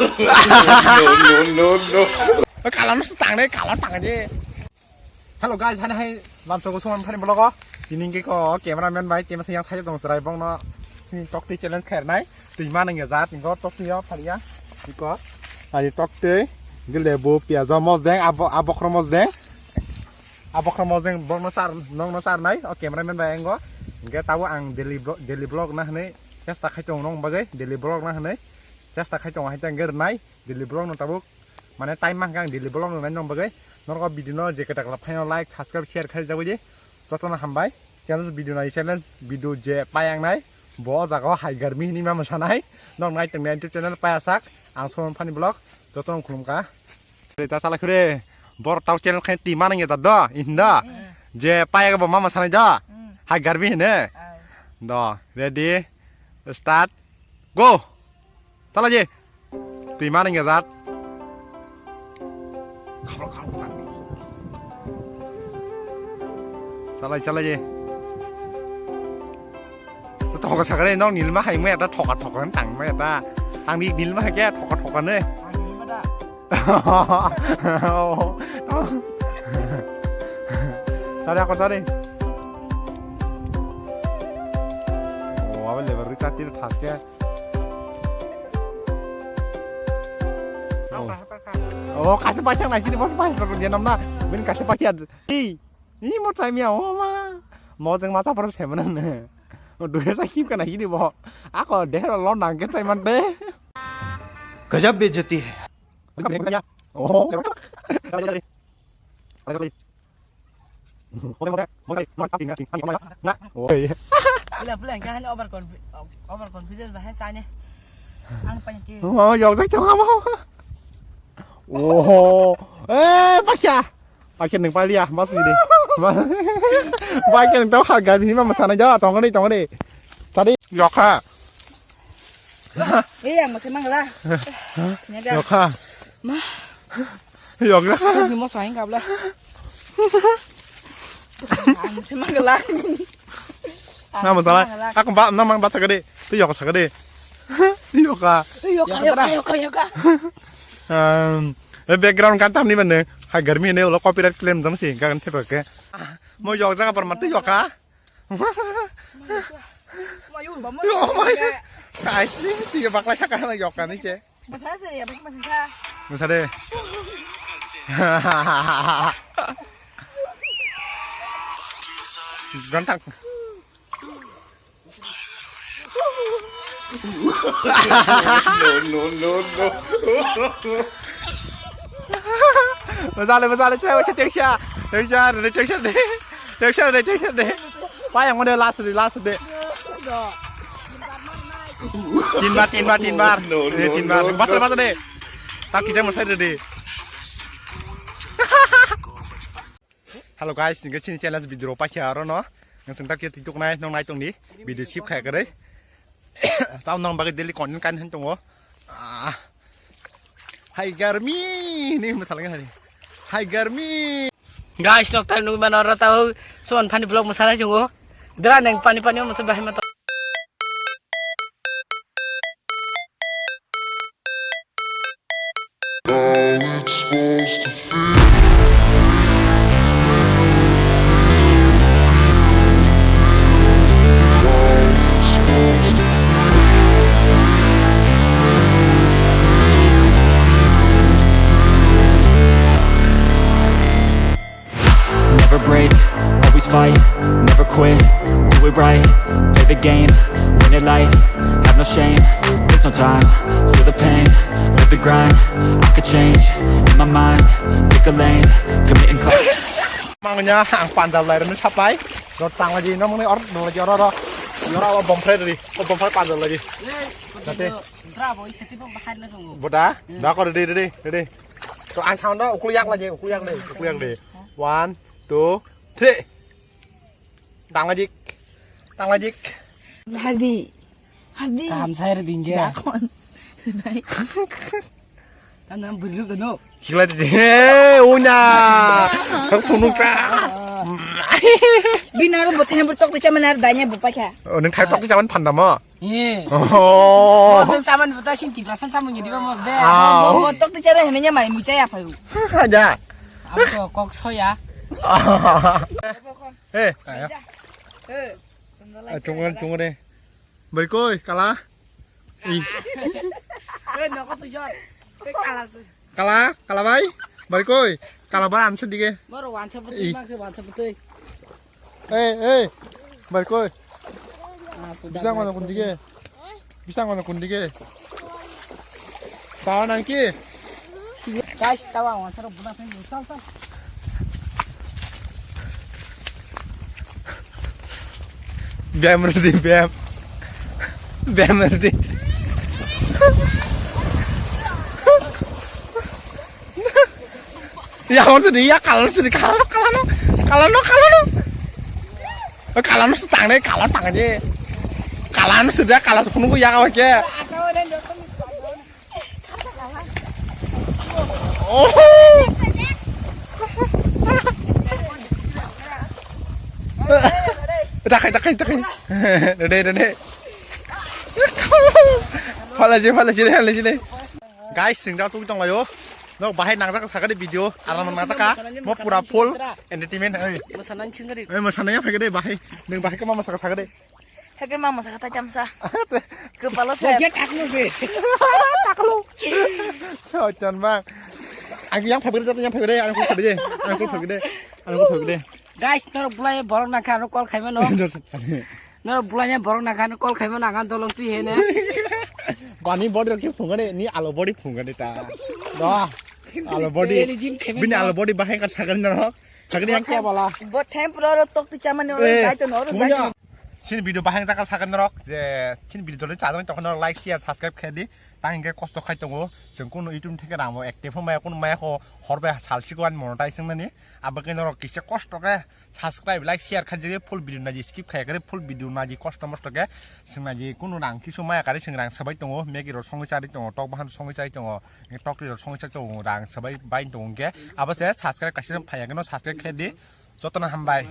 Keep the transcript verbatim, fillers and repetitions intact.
No, no, no, no. Kalam se tangnai, kalam tangnai. Hello guys, hani hai lamsogo suman phani vlog o. Tini ke ko cameraman bai tema sayang saya tong serai bong no. Tini tokti challenge khair nai. Tui mana nge jat ngo tokti yo phaliya. Because ani tokti gile bo piajo mos deng abo abokro mos deng. Abokro mos deng bong no sar nong no sar nai. O cameraman bai ngo. Nge tabo ang daily vlog, daily vlog na hne. Chesta khai tong nong bagai daily vlog na hne. Chesta khai tong hai tang ger nai. Daily vlog no tabuk mane time mankha ang daily vlog no nai nong bagwi norok video no je kwtak la phaino like subscribe share khai jagwi di jotono hambai challenge video nai challenge video je pai ang nai bo jaga o hai garmi hini ma mwsanai nok nai tong nai YouTube channel pai asak ang Suman Phani vlog jotono khulumkha ta sala khure bor tau channel khai ti mana nge do hinda je pai ga bo ma mwsanai do hai garmi hine do ready start go. Tala je. Twi mani ngajat. Khabra khabra khabra. Chalai chalai je. Thoka sakre nong nilma hai me ta thoka thoka tang me ta. Tang ni nilma hai ke thoka thoka ne. Tari ako tari. Oh, abe lebar rika tir thaske. Oh, kaisa paisa nai sini bos paisa dia namna. Bin kaisa paisa. Ih, ih mo chai mia oh ma. Mo jeng mata por semana ne. Dua sa kim kana sini bo. Ako dehra lo nang ke chai man de. Gajab bejati hai. Oh. Pula pula yang kan over confident, over confident bahasa ni. Ang pakai. Oh, yang saya cakap apa? Oh, eh, pakai. Pakai neng palia, mas ini. Pakai neng tahu harga ini mah sana jauh, tong ni, tong ni. Tadi yoka. Iya, masih mangla. Yoka. Ma. Yok na. Ni mo sai ngabla. Ang se mangala. Na mo sala. Aku ba na mang ba sagade. Tu yok sagade. Yoka. Yoka yoka yoka yoka. Um, background kan tam ni mane. Hai garmi ne ulo copyright claim jam si gan thepa ke. Mo yok jaga par mat yoka. Mayu ba mo. Yo mai. Kai ni tiga bakla saka na yoka ni che. Basa se ya, basa basa. Basa de. Gantang. No, no, no, no. Masale, masale, cewek cewek teksha. Teksha, teksha de. Teksha de, teksha de. Payang mana last de, last de. Tin bar, tin bar, tin bar. No, no, tin bar. No, no. Basa, basa de. Tak kita masai de. Hello guys, ningke chini challenge video paikha aro no. Ngasing tak kiti tuk nai nong nai tong di. Video skip khai kare. Tau nong bagi daily content kan hen tongo. Ah. Hai garmi ni masalang hari. Hai garmi. Guys, nok tai nung mana ora tau suan pani vlog masalah jongo. Dra neng pani pani masalah bahai mato. Never break, always fight, never quit, do it right, play the game, win it life, have no shame, there's no time, feel the pain, live the grind, I could change, in my mind, pick a lane, commit and climb. Mangnya ang panjal lai rwni sapai, rot tanglaji no mangni or dolaji oro ro, oro oro bomphre ri, o bomphre panjal laji. Jate. Boda, da ko ready, ready, ready. To ang sound do, ukul yak laji, ukul yak laji, ukul yak laji. One, two, three. Tanglaji, tanglaji. Hadi. Hadi. Kaham sai re dingge. Dakon. Nai. Tanam bulu dono. Khilai di. He, unya. Thang phunuk ta. Bina ro bothe bor tok cha manar danya bopakha. Oh, nang thai tok cha man phanda mo. Eh. Oh. Mosdeng saman buta sing Tiprasa saman jadi ba mosdeng. Ah. Mo, mo, mo, tok tu cara henenya mai mucai apa yuk? Ada. Apa kok soya? Eh, ayo. Eh. Ah, cungan, cungan deh. Bari koi, kala? Ih. Eh, noko tu jor. Te kala se. Kala, kala bai? Bari koi? Kala bai answer dige. Moro wansa putui, ih, mangse wansa putui. Eh, eh. Bari koi? Ah, sudah. Bisa ngono kun dige? Bisa ngono kun dige? Tawa nang ki? Guys, tawa wansa ro budak ni, sal, sal. Bem redi, bem. Bem redi. Ya, orang tu dia, kalau tu dia, kalau, kalau, kalau, kalau, kalau. Kalau tu tang deh, kalau tang aja. Kalau tu dia, kalau sepuluh ya, kau ke. Oh. Takai, takai, takai. Rede, rede. Phala je, phala je, phala je. Guys, sing dal tu tong layo. No, bahai nang jak sakade video, aram nang jak. Mo pura full entertainment. Oi. Mosanang singari. Oi, mosanang ya phagade bahai. Nang bahai kama masa sakade. Hake mama sakata chamsa. Kepala saya. Taklo. Taklo. Socan bang. Aku yang phagade, yang phagade, aku phagade, aku phagade, aku phagade. Guys, nor bulai borok nangkha ano call khaima no. Nor bulai borok nangkha ano call khaima nangkha dolong twi hene. Bani body rok phungane, ni alo body phungane ta. Do. Alo body. Bini alo body bahai ka sagan no. Sagan yang kya bala. Bo temporary tok ti chamani oro dai to no oro. Sini video bahai ka sagan no je sini video jodi chadang to no like share subscribe khedi. Tang hingke kosto khai tongo. Chwng kunu YouTube theke ramo active maya kunu maya ko horbe sal siko ani monetize nani. Abagwi norok kisa kosto khe subscribe, like, share khaijagwi full video naji skip khaya khe full video naji kosto mosto khe chwng naji kunu rang kisu maya kari chwng rang sabai tongo, Maggie rok songwi chari tongo, tok bahan songwi chari tongo, tok twi rok songwi chari tongo, rang sabai bai tongo hwnkhe abo se subscribe kaisa phaya khe no subscribe khe di, jotono hambai.